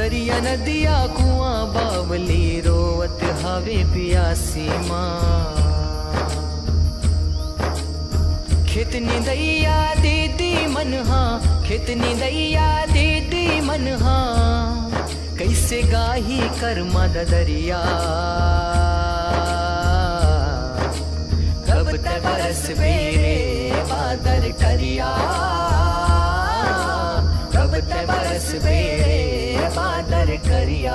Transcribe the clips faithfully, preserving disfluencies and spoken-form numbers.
दरिया नदिया कुआं बावली रोवत हवे पियासी माँ। खेत निदैया दीदी मन हा, खेत निदैया दीदी मन हा, कैसे गाही करमा ददरिया। कब तक बरस बेरे बादर करिया, कब तक बरस बेरे बादर करिया।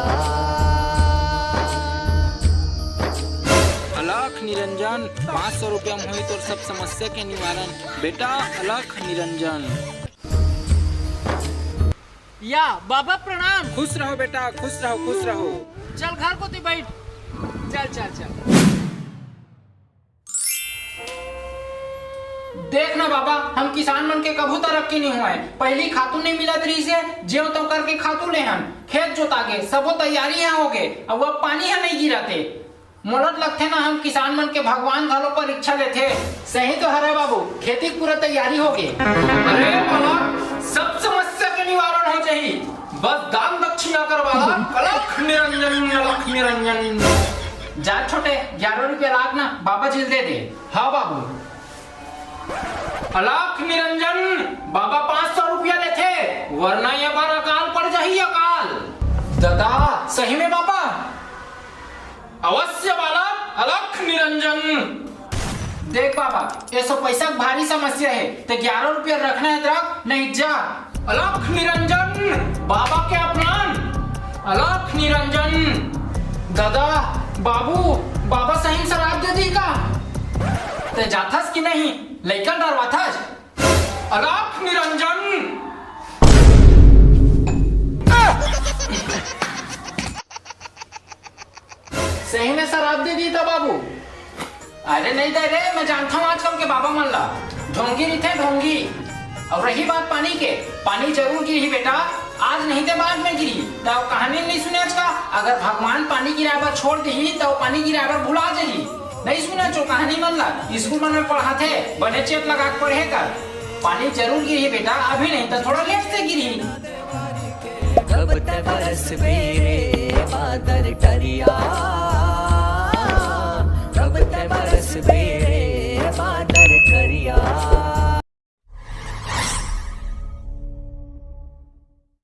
अलख निरंजन, पाँच सौ रुपया में होई तोर सब समस्या के निवारण। बेटा अलख निरंजन। या बाबा प्रणाम। खुश रहो बेटा, खुश रहो, खुश रहो। चल घर कोती बैठ। चल चल चल। देख ना बाबा, हम किसान मन के कभू तरक्की नहीं हुआ है। पहली खातू नहीं मिलत रही से, जेव तो करके खातू ले हन, खेत जोता गे, सबो तैयारी यहाँ हो गे, अब अब पानी यहाँ नहीं गिरते। मोलत लगथे ना, हम किसान मन के भगवान घलो परीक्षा लेथे। सही तो हरे बाबू, खेती के पूरा तैयारी हो गे। अरे बाबा, सब समस्या के निवारण हो जाही, बस दान दक्षिणा करवा। अलख निरंजन, अलख निरंजन। जा छोटे, ग्यारह रुपया लाग ना, बाबा जी ल दे दे। हाँ बाबू। अलख निरंजन, बाबा पाँच सौ रुपया लेथे, वरना ये बार अकाल पड़ जाही, अकाल। दादा, सही में बाबा? अवश्य बालक, अलख निरंजन। देख बाबा, ये सब पैसा के भारी समस्या है, ते ग्यारह रुपया रखना है त रख, नहीं जा। अलख निरंजन, बाबा के अपमान। अलख निरंजन, दादा, बाबू, बाबा सही में सराप दे दी का? ते जाथस कि नहीं? लइका डरवाथस? अलख निरंजन। सही में सराप दे दी त बाबू? अरे नहीं दे रे, मैं जानता हूँ आजकल के बाबा मन ला, ढोंगी रहिथे ढोंगी। और रही बात पानी के, पानी जरूर गिरही बेटा, आज नहीं ते बाद में गिरही। त कहानी नहीं सुने आज का, अगर भगवान पानी गिराए बर छोड़ दिही त पानी गिराए बर भुला जाही। नहीं सुने जो कहानी मन ला, स्कूल मन में पढ़ाथे, बने चेत लगा के पढ़े कर। पानी जरूर गिरही बेटा, अभी नहीं त थोड़ा लेट से गिरही। कब तक बरस बेरे बादर करिया, कब तक बरस बेरे बादर करिया।